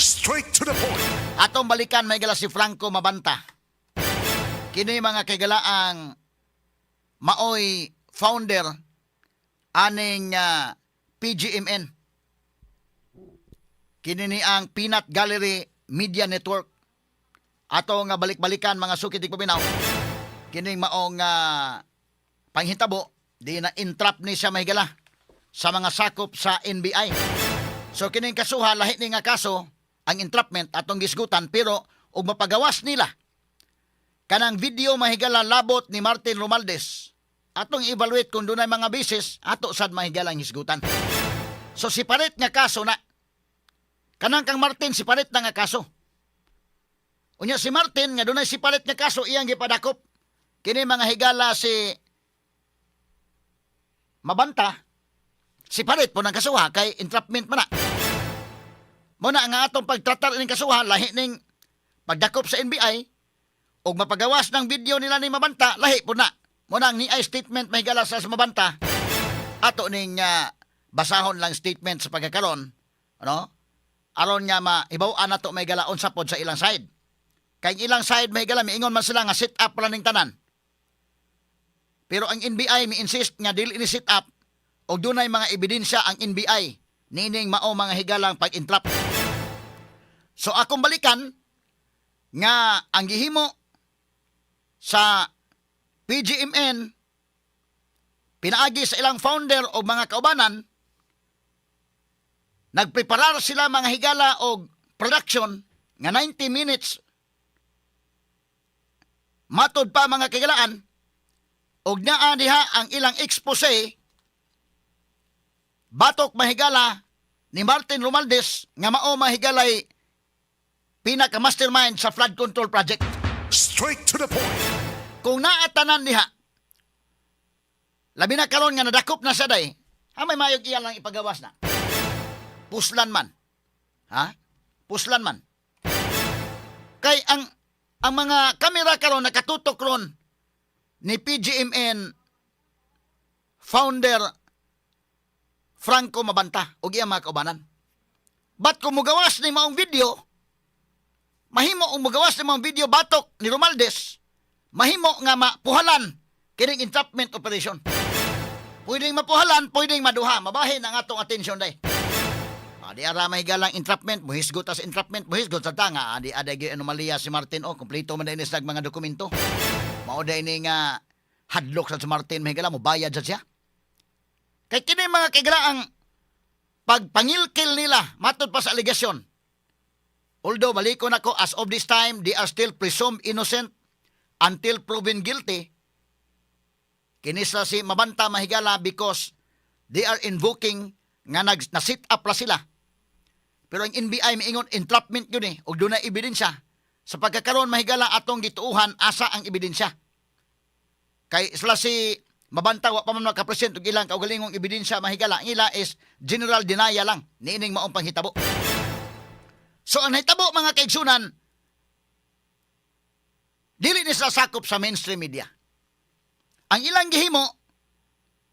Straight to the point. Atong balikan, mga higala, si Franco Mabanta. Kini, mga kaigalaang, maoy founder aning PGMN. Kini ni ang Peanut Gallery Media Network. Ato nga balik-balikan, mga suki tigpaminaw. Kining maong panghitabo di na entrap ni siya, mahigala, sa mga sakop sa NBI. So kining kasuha, lahi ni nga kaso ang entrapment atong gisgutan, pero og mapagawas nila kanang video, mahigala, labot ni Martin Romualdez, atong evaluate kung dunay mga basis ato sad, mahigala, ang hisgutan. So separate nga kaso na. Kanang kang Martin, separate na nga kaso. Unya si Martin nga dunay separate nga kaso, iyang gipadakop. Kini, mga higala, si Mabanta, separate po ng kasuha kay entrapment man na. Muna nga atong pagtratar ning kasuha, lahi ning pagdakop sa NBI ug mapagawas ng video nila ni Mabanta, lahi po na. Muna ang niay statement, mahigala, sa Mabanta, ato ning basahon lang statement sa pagkakaron, ano? Aron nga maibaw-an nato, mahigala, unsa pod sa ilang side. Kay ang ilang side, mahigala, miingon man sila nga set up ra ning tanan. Pero ang NBI mi insist nga dili ni set up og dunay mga ebidensya ang NBI niining mao, mga higalang, pag-entrap. So akong balikan nga ang gihimo sa PGMN pinaagi sa ilang founder o mga kaubanan, nagpreparar sila, mga higala, og production nga 90 minutes matod pa, mga kahigalaan, og naa diha ang ilang expose batok, mahigala, ni Martin Romualdez nga mao, mahigalay, pinaka mastermind sa flood control project. Straight to the point. Kung naatanan diha, labi na karon nga nadakop na sa day, ha, may mayog iya lang ipagawas na. Puslan man. Ha? Puslan man. Kay ang mga kamera karon nakatutok ron ni PGMN founder Franco Mabanta ug iya mga kaubanan. But kung mugawas ni maong video, mahimo og mugawas ni maong video batok ni Romualdez, mahimo nga mapuhalan kining entrapment operation. Pwedeng mapuhalan, pwedeng maduha. Mabahin ang atong atensyon day. Ah, di ara mahigalang entrapment, muhisgot ta sa entrapment, muhisgot sa tanga. Ah, di aday gyud anomalya si Martin o, kompleto man din sa mga dokumento. Mao day ni nga hadlok sa si Martin, mahigala, mo bayad sa siya. Kay kini, mga kigala, ang pagpangilkil nila matod pa sa alegasyon. Although balikon ako, as of this time they are still presumed innocent until proven guilty. Kini sa si Mabanta, mahigala, because they are invoking nga nag na set up ra sila. Pero ang NBI miingon entrapment yun eh, ug dunay ebidensya. Sa pagkakaroon, mahigala, atong gituuhan asa ang ebidensya. Kay sila si Mabanta wa pa man makapresent og ilang kaugalingong ebidensya, mahigala. Ang ila is general denial lang niining maong panghitabo. So ang nahitabo, mga kaigsunan, dili ni sila sakop sa mainstream media. Ang ilang gihimo,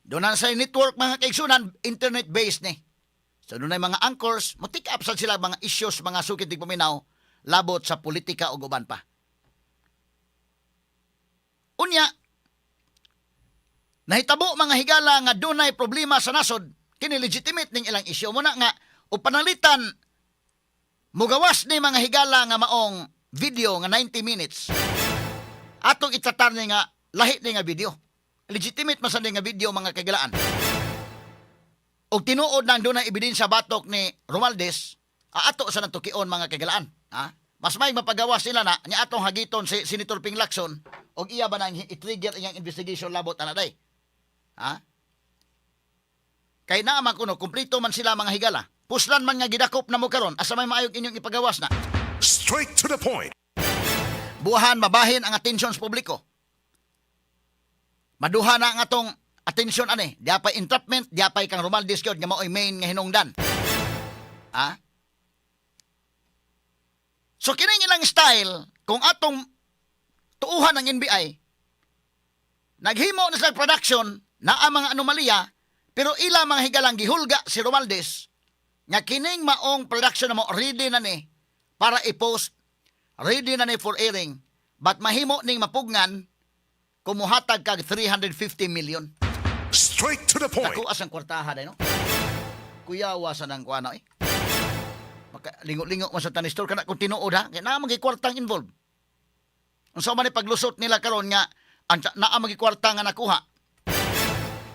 doon na sa network, mga kaigsunan, internet-based ni. So doon mga anchors, mo take up sa sila mga issues, mga suki tigpaminaw, labot sa politika o uban pa. Unya, nahitabo, mga higala, nga dunay problema sa nasod, kini legitimate ning ilang issue mo na nga o panalitan mugawas ni, mga higala, nga maong video nga 90 minutes. Atong itatar ni nga lahi ni nga video. Legitimate man sa ni nga video, mga kagilaan. Og tinuod nang dunay ebidensya batok ni Romualdez, ato sa natukion, mga kagilaan. Ha? Mas may mapagawas sila na nya atong hagiton si Senator Ping Lacson og iya ba nang i-trigger iyang investigation labot ana day. Ha? Kay naa man kuno kumpleto man sila, mga higala. Puslan man nga gidakop na mo karon, asa may maayog inyong ipagawas na? Straight to the point. Buhan mabahin ang atensyon sa publiko. Maduha na ang atong atensyon ani. Di pa entrapment, di pa kang Romualdez gyud nga mao'y main nga hinungdan. Ha? So kining ilang style, kung atong tuuhan ng NBI, naghimo na sila production na ang mga anomalya, pero ila, mga higalang, gihulga si Romualdez nga kining maong production na mo ready na ni. Para i-post, ready na ni for airing, but mahimo ning mapugngan kung muhatag kag 350 million. Straight to the point. Dako asang kwartaha day, no? Kuyawa sa nang kuana eh. Maka lingo-lingo man sa tanistor kana kung tinuod ha, kay naa man kwartang involved. Unsa man ni paglusot nila karon nga ang naa man kwarta nga nakuha.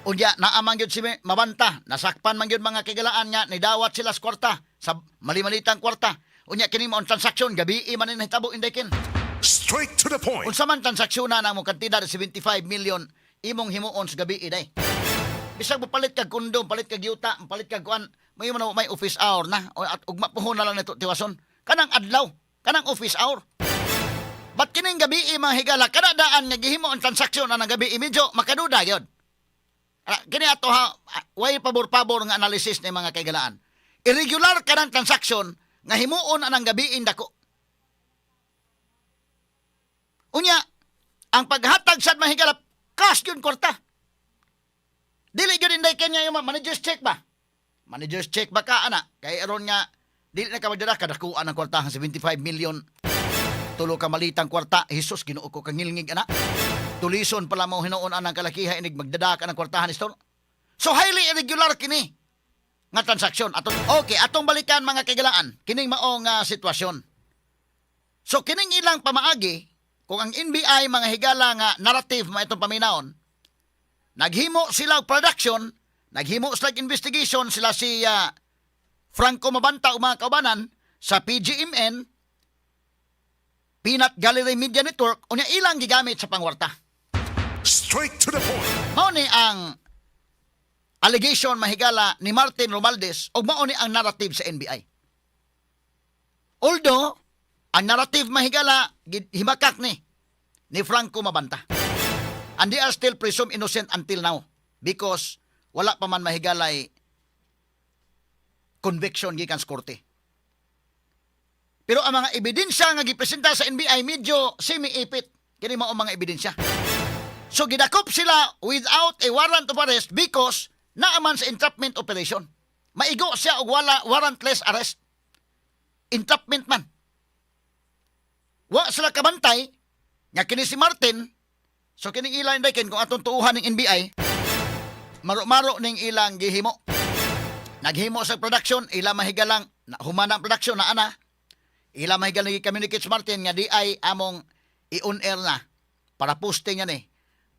Unya naa man gyud si Mabanta, nasakpan man gyud, mga kigalaan, nga nidawat sila sa kwarta, sa mali-malitang kwarta. Unya kini mo ang transaksyon gabi man ni nahitabo, Inday Ken. Straight to the point. Unsa man transaksyon na mo kantidad 75 million imong himuon sa gabi day? Bisag mo palit kag kondom, palit kag yuta, palit kag kuan, may man may office hour na o at ugma puhon na lang nito tiwason. Kanang adlaw, kanang office hour. But kining gabi, mga higala, kada daan nga gihimo ang transaksyon anang gabi, medyo makaduda gyud. Ah, kini ato ha, ah, way pabor-pabor nga analysis ni, mga kaigalaan. Irregular kanang transaksyon nga himuon anang gabi dako. Unya, ang paghatag sad, mga higala, cash yun kwarta. Dili gyud, Inday Ken, yung manager's check ba? Manager's check ba ka ana? Kay aron nga dili na ka magdala kadakuan ang kwarta, ang 75 million. Tulo ka malitang kwarta, Jesus, Ginoo ko, kangilngig ana. Tulison pala mo hinuon anang kalakiha inig magdada ka ng kwartahan ni. So highly irregular kini nga transaksyon. Aton okay, atong balikan, mga kaigalaan, kining maong sitwasyon. So kining ilang pamaagi, kung ang NBI, mga higala, nga narrative mo itong paminawon, naghimo sila og production, naghimo sila og investigation sila si Franco Mabanta ug mga kaubanan sa PGMN, Peanut Gallery Media Network, unya ilang gigamit sa pangwarta. Straight to the point. Mao ni ang allegation, mahigala, ni Martin Romualdez ug mao ni ang narrative sa NBI. Although, ang narrative, mahigala, himakak ni Franco Mabanta. And they are still presumed innocent until now because wala pa man, mahigalay, conviction gikan sa korte. Pero ang mga ebidensya nga gipresenta sa NBI medyo semi-ipit. Kini mao ang mga ebidensya. So gidakop sila without a warrant of arrest because naaman sa entrapment operation. Maigo siya og wala warrantless arrest. Entrapment man. Wa sila kabantay nga kini si Martin. So kining ilang ken kung atong tuuhan ng NBI, maro-maro ning ilang gihimo. Naghimo sa production, ila mahigalang na, human ang production na ana. Ila mahigalang gi-communicate si Martin nga di ay among i-on air na para posting yan eh.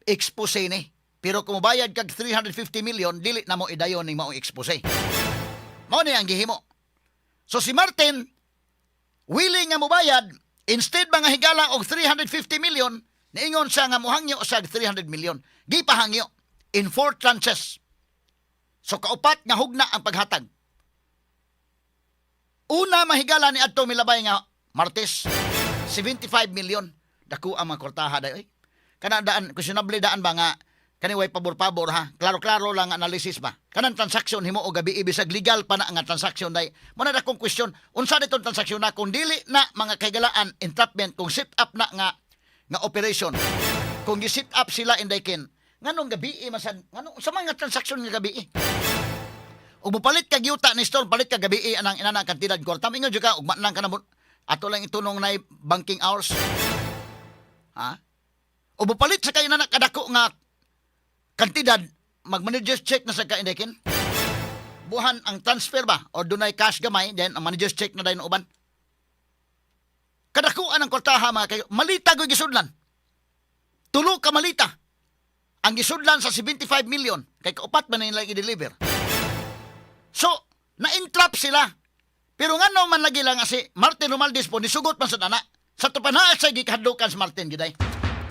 Expose ni. Pero kung mobayad kag 350 million, dili na mo idayon ning maong expose. Mao ni ang gihimo. So si Martin, willing nga mobayad, instead, mga higala, og 350 million, niingon siya nga muhangyo sa 300 million. Gipahangyo in four tranches. So kaupat nga hugna ang paghatag. Una, mahigala, ni adto milabay nga Martes, 75 million. Dako ang mga kwartaha day oy. Kana daan questionable daan ba nga kani way pabor-pabor ha. Klaro-klaro lang ang analysis ba. Kanang transaction himo og gabi, bisag legal pa na nga transaction day. Mo na dakong question, unsa ditong transaction na kung dili na, mga kaigalaan, entrapment, kung set up na nga nga operation? Kung gi-set up sila, Inday Ken, nganong gabi masad, nganong sa mga transaction nga gabi? Ug mopalit kag yuta ni store, palit ka gabi anang inana kantidad kwarta. Mingon jud ka ugma lang ka na mo, ato lang itunong na banking hours. Ha? O mopalit sa kay inana kadako nga kantidad, mag-manager's check na sa ka, Inday Ken. Buhan ang transfer ba or dunay cash gamay, then ang manager's check na dayon uban. Kadakuan ang kwartaha, mga kayo. Malita goy gisudlan. Tulo ka malita ang gisudlan sa 75 million kay kaupat man nila i-deliver. So, na-entrap sila. Pero nga man lagi lang nga si Martin Romualdez po nisugot man sa dana. Sa tupanaa sa gikahadlukan si Martin giday.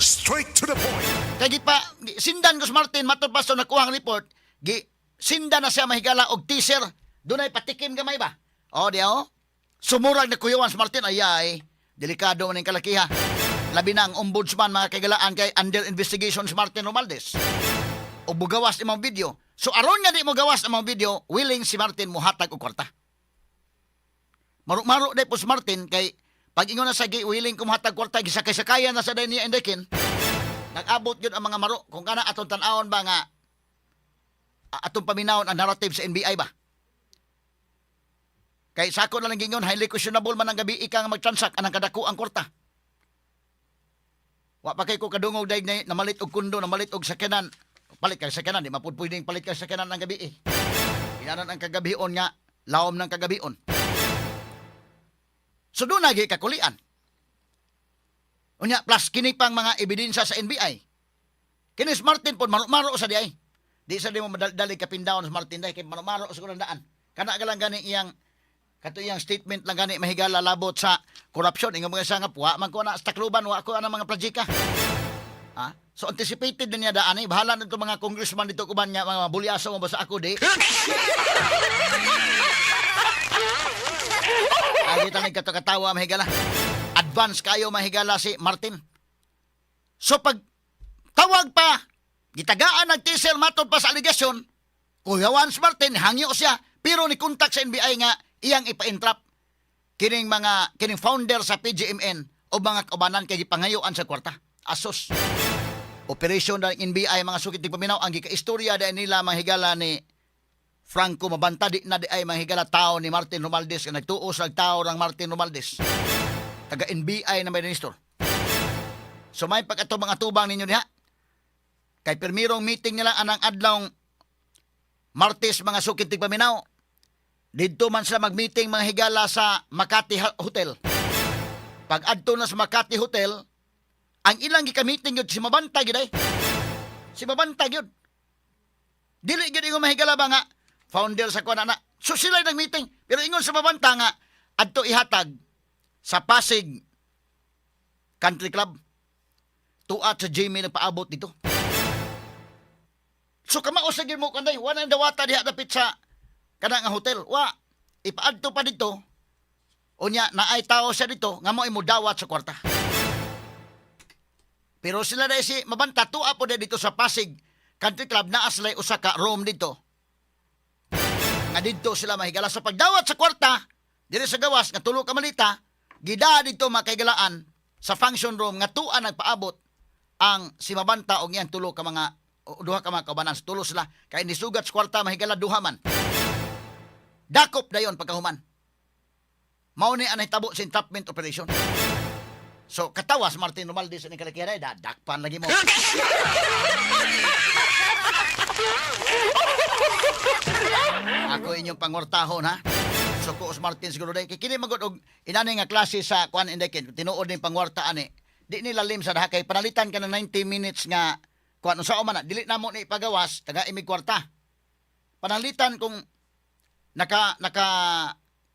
Straight to the point. Kay gipa sindan ko si Martin matod pa sa nakuhang report, gi sindan na siya, mahigala, og teaser. Dunay patikim gamay ba? O di oh. Sumurag na kuyawan si Martin, ay ay delikado man ning kalakiha. Labi na ang ombudsman, mga kaigalaan, kay under investigation si Martin Romualdez. O bugawas imong video. So aron nga di mo gawas ang mga video, willing si Martin muhatag og kwarta. Maro-maro day po si Martin kay pag ingon na sa gi willing ko muhatag kwarta, gisakay-sakayan na sa day niya, Inday Ken. Nag-abot yun ang mga maro. Kung kana atong tan-awon ba nga atong paminawon ang narrative sa NBI ba? Kay sa ako na lang gingon, highly questionable man ang gabi ka nga mag-transact anang kadako ang kwarta. Wa pa kay ko kadungog daig na namalit og kundo, namalit og sakyanan. Palit kay sakyanan, di mapud pwedeng palit kay sakyanan ang gabi eh. Inanan ang kagabion nga, laom ng kagabion. So doon lagi kakulian. Unya, plus kini pang mga ebidensya sa NBI. Kini si Martin po, maro-maro sa di ay. Di sa di mo madali kapindaon si Martin dahil kay maro-maro sa kulang daan. Kana ka lang gani iyang kato iyang statement lang gani mahigala labot sa korupsyon. Ingon mga siya nga, wa man ko na sa Tacloban, wa ko na mga projeka. Ha? So anticipated na niya daan eh. Bahala na itong mga congressman dito kuban niya, mga bulyaso mo ba sa ako di. Ay, kita nagkatokatawa mahigala. Advance kayo mahigala si Martin. So pag tawag pa, gitagaan nag-teaser matod pa sa aligasyon, kuyawan si Martin, hangyo siya, pero ni kontak sa NBI nga iyang ipa-entrap kining mga kining founder sa PGMN o mga kaubanan kay gipangayuan sa kwarta. Asos. Operation ng NBI, mga sukit ni paminaw, ang gikaistorya dahil nila mga higala ni Franco Mabanta, di na di ay mga higala tao ni Martin Romualdez nga nagtuos ng tao ng Martin Romualdez. Taga NBI na may minister. So may pag ato mga tubang ninyo diha. Kay pirmirong meeting nila anang adlawng Martes, mga sukit paminaw. Didto man sila mag-meeting mga higala sa Makati Hotel. Pag adto na sa Makati Hotel, ang ilang gika-meeting yun si Mabanta gyud ay. Si Mabanta gyud. Dili gyud ingon mahigala ba nga founder sa kuan na. So sila nag-meeting pero ingon sa Mabanta nga adto ihatag sa Pasig Country Club. Tuat sa Jamie nagpaabot dito. So kamao sa gyud mo kanday, wala nang dawata diha dapit sa kana nga hotel. Wa ipaadto pa dito. Unya naay tao siya dito nga mo dawat sa kwarta. Pero sila dahil si Mabanta tuwa po dito sa Pasig Country Club, naa sila usa ka room dito. Nga didto sila mahigala sa pagdawat sa kwarta diri sa gawas nga tulo ka malita gida didto makaigalaan sa function room nga tuwa nagpaabot ang si Mabanta og iyang tulo ka mga o duha ka mga kaubanan. Tulo sila kay nisugat sa kwarta mahigala, duha man. Dakop dayon pagkahuman. Mao ni ang nahitabo sa entrapment operation. So katawas Martin Romualdez ni kalakira da dakpan lagi mo. Ako inyong pangortahon ha. So ko Martin siguro day kay kini magud og inani nga klase sa kuan inday kin tinuod ning pangwarta ani. Di ni lalim sa daha kay panalitan ka ng 90 minutes nga kuan unsa man na dili namo ni ipagawas taga imig kwarta. Panalitan kung naka naka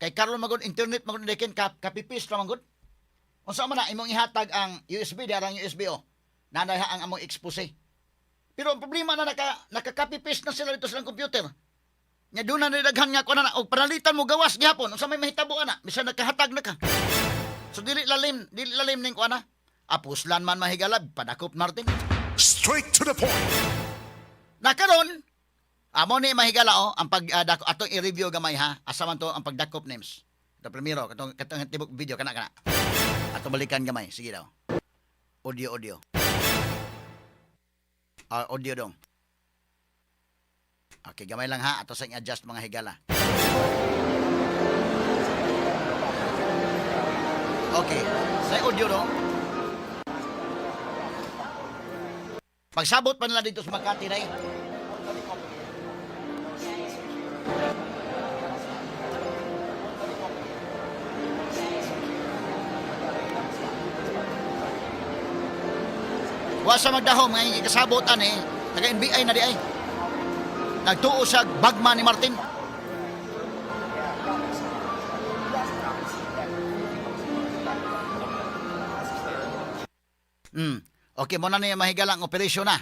kay karon magud internet magud inday kin kapipis ra magud. Unsa man na imong ihatag ang USB di ang USB o. Nanay ang among expose. Pero ang problema na naka-copy paste na sila dito sa ilang computer. Nya doon na nilaghan nga ko na og panalitan mo gawas gihapon unsa may mahitabo ana bisan nakahatag na ka. So dili lalim ning kuana. Apuslan man mahigalab padakop Martin. Straight to the point. Na karon amo ni mahigala oh ang pag dako atong i-review gamay ha. Asa man to ang pagdakop names. Ito primero katong katong tibok video kana kana. Ato balikan gamay sige daw. Audio, audio. Ah, audio dong. Okay, gamay lang ha. Ato sa i-adjust mga higala. Okay, sa audio dong. Pagsabot pa nila dito sa Makati na. Wa sa magdahom nga ikasabot ani, taga NBI na di ay. Nagtuo siya bagma ni Martin. Okay, mo na niya mahigalang operasyon na.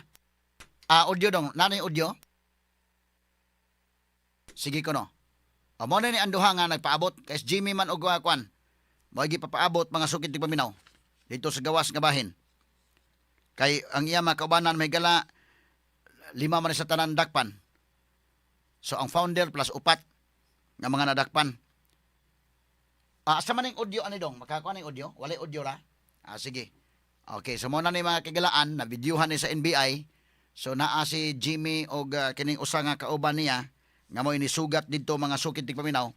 Ah, audio dong. Na ni audio? Sige ko no. O, mo na ni ang duha nga nagpaabot. Kay Jimmy man og kwan. Mo papaabot mga sukit ti paminaw. Dito sa gawas nga bahin. Kay ang iya mga kaubanan mahigala lima man sa tanan dakpan. So ang founder plus upat nga mga nadakpan. Ah, asa man ning audio ani dong? Makakuha ning audio? Walay audio ra? Ah, sige. Okay, so mo na ni mga kagalaan na videohan ni sa NBI. So naa si Jimmy og kining usa nga kauban niya nga mo inisugat didto mga sukit tig paminaw.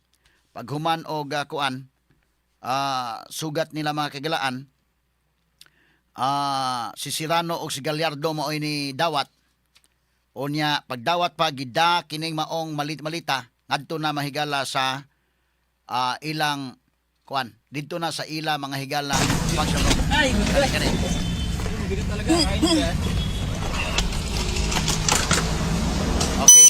Paghuman og kuan, sugat nila, mga kahigalaan, si Serrano og si Gallardo maoy ni dawat. Unya pagdawat pa, gida kining maong malit-malita ngadto na, mahigala, sa ilang kuan, didto na sa ila, mga higala, function room. Ay, Kani, kani. bigat talaga. Ay, Okay.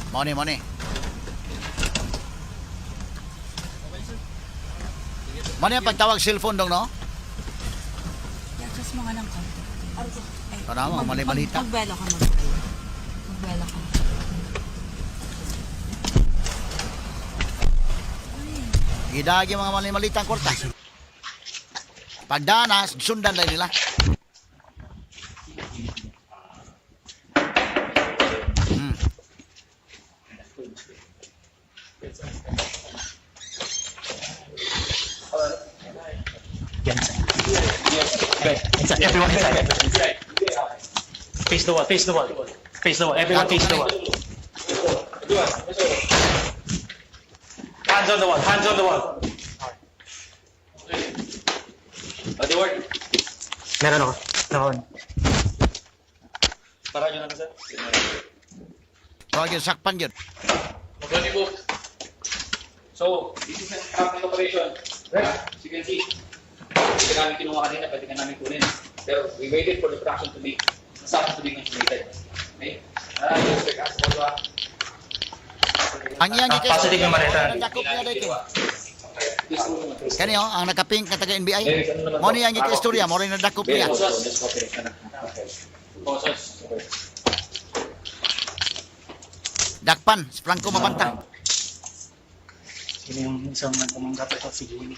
Mao ni, mao ni. Mao ni ang pagtawag cellphone dong, no? Adjust mo nga ng konti. Ay, Tanawa, mali-malita. Magbuelo ka, magbuelo. Magbuelo ka. Gidagi mga mali-malita ang kwarta. Pagdana, sundan lang nila. Okay, inside. Everyone inside. Face the wall. Face the wall. Face the wall. Everyone face the wall. Hands on the wall. Hands on the wall. Body work. Meron ako. Naka-on. Para nyo lang, sir. Tawag yun, sakpan yun. Body work. So, this is an entrapment operation. Right? As you can see, hindi ka namin kinuha kanina, pwede ka namin kunin. Pero we waited for the fraction to be, nasapos to be consummated. Okay? Ah, yes, sir. Kaso ba? Ang iyang Ah, positive yung maleta. Dakop niya dito. This room naman. Kani oh, ang nakapink na taga NBI. Mo ni ang istorya, mo rin nadakop niya. Posas. Dakpan, si Franco Mabanta. Sino yung isang nagpumanggap ito? Si Jimmy.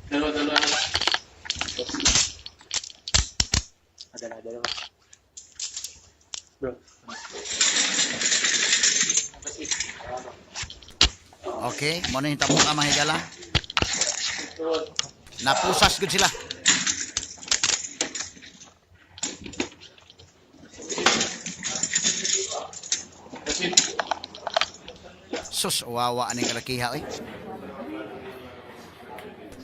Dalawa, dalawa na. Dalawa, dalawa. Bro. Okay, mo na yung tabok ang mga higala. Napusas gud sila. That's it. Sus, wawa aning kalakiha oy.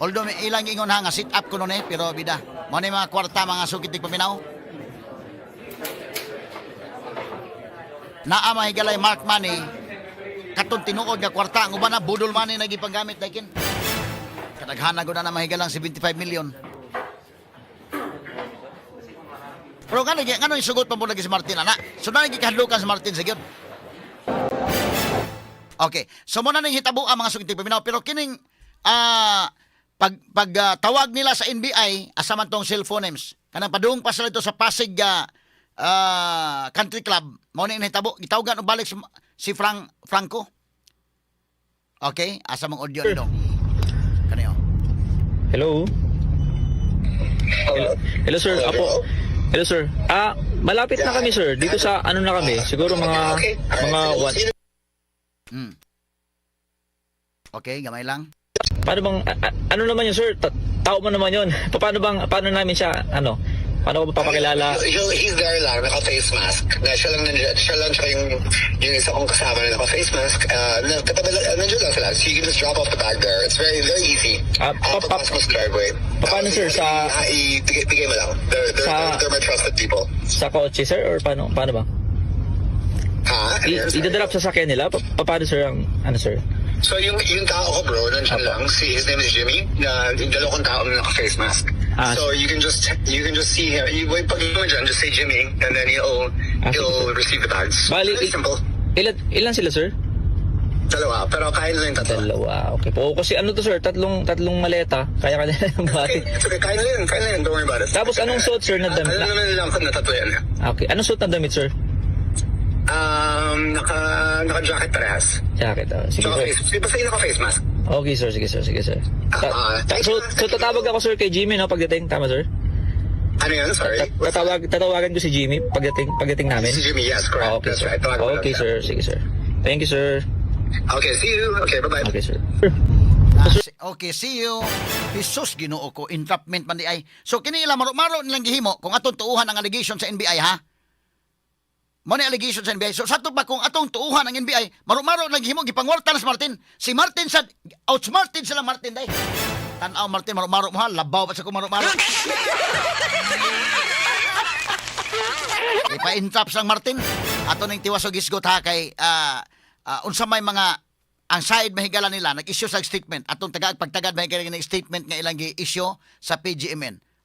Although may ilang ingon ha nga sit up ko nun eh, pero bida. Mo na yung mga kwarta, mga sukit paminaw. Naa, mga higalay, mark money katong tinuod nga kwarta, ang uban na budol money na gipanggamit daykin. Kadaghanan ko na na, mahigalang, 75 million. Pero ngano ngano yung sugot pa mo lagi si Martin ana? So na gikahadlukan si Martin sa gyud. Okay. So mo na ning hitabo ang mga sugiti paminaw, pero kining pag pag tawag nila sa NBI, asa man tong cellphone names. Kanang padung pa sila ito sa Pasig Country Club. Mo ni hitabo, gitawagan og balik si Franco. Okay, asa mang audio ni dong. Kaniyo. Hello? Hello, hello sir. Apo. Hello, sir. Ah, malapit na kami, sir. Dito sa ano na kami? Siguro mga one. Okay, gamay lang. Paano bang ano naman yun, sir? Tao mo naman yun. Paano bang paano namin siya ano? Paano ko ba papakilala? He's there lang, naka-face mask. Na siya lang nandiyan, siya lang siya yung isa kong kasama na naka-face mask. Na, katabi lang, nandiyan lang sila. So you can just drop off the bag there. It's very, very easy. Ah, Pagpasok mo sa driveway. Paano, sir, Ibigay mo lang. They're my trusted people. Sa kotse, sir, or paano paano ba? Ha? Idadrop sa sakyan nila? Paano, sir, ang ano, sir? So yung tao ko, bro, nandiyan lang. Si, his name is Jimmy. Na yung dalawa kong tao na naka-face mask. Ah, So you can just see him. You wait, pag mo dyan, just say Jimmy and then he'll Ah, sige, he'll sir. receive the bags. Bali, Very simple. Ilan sila, sir? Dalawa, pero kaya nila yung tatlo. Dalawa. Okay po. Kasi ano to, sir, tatlong tatlong maleta. Kaya kanila yung Okay, buhatin. it's okay. Kaya nila yun, kaya nila yun. Don't worry about it. Tapos anong suot, sir, na damit? Alam naman nila kung na tatlo yan. Okay. Anong suot na damit, sir? Naka jacket parehas. Jacket. Ah. Sige, Naka sir. face, basta yung naka face mask. Okay, sir. Sige, sir. Sige, sir. Thank So, you. so tatawag ako, sir, kay Jimmy, no, pagdating. Tama, sir? Ano yun? Sorry. Tatawagan ko si Jimmy pagdating namin. Si Jimmy, yes, correct. Ah, okay, That's sir. right. Tawagan mo lang Okay, siya. sir. Sige, sir. Thank you, sir. Okay, see you. Okay, bye-bye. Okay, sir. Ah, okay, see you. Jesus, Ginoo ko, entrapment man di ay. So kini ila maro-maro nilang gihimo kung atong tuuhan ang allegation sa NBI, ha. Mao ni allegation sa NBI. So sa pa kung atong tuuhan ang NBI, maro-maro naghimo gipangwarta na si Martin. Si Martin sad outsmarted sila Martin day. Tan-aw Martin, maro-maro mo ha, labaw pa sa ko maro-maro. Ipa-entrap sang Martin. Ato ning tiwas og isgot ha kay unsa may mga ang side mahigala nila nag-issue sa statement atong tagaag pagtagad mahigala ng statement nga ilang gi-issue sa PGMN.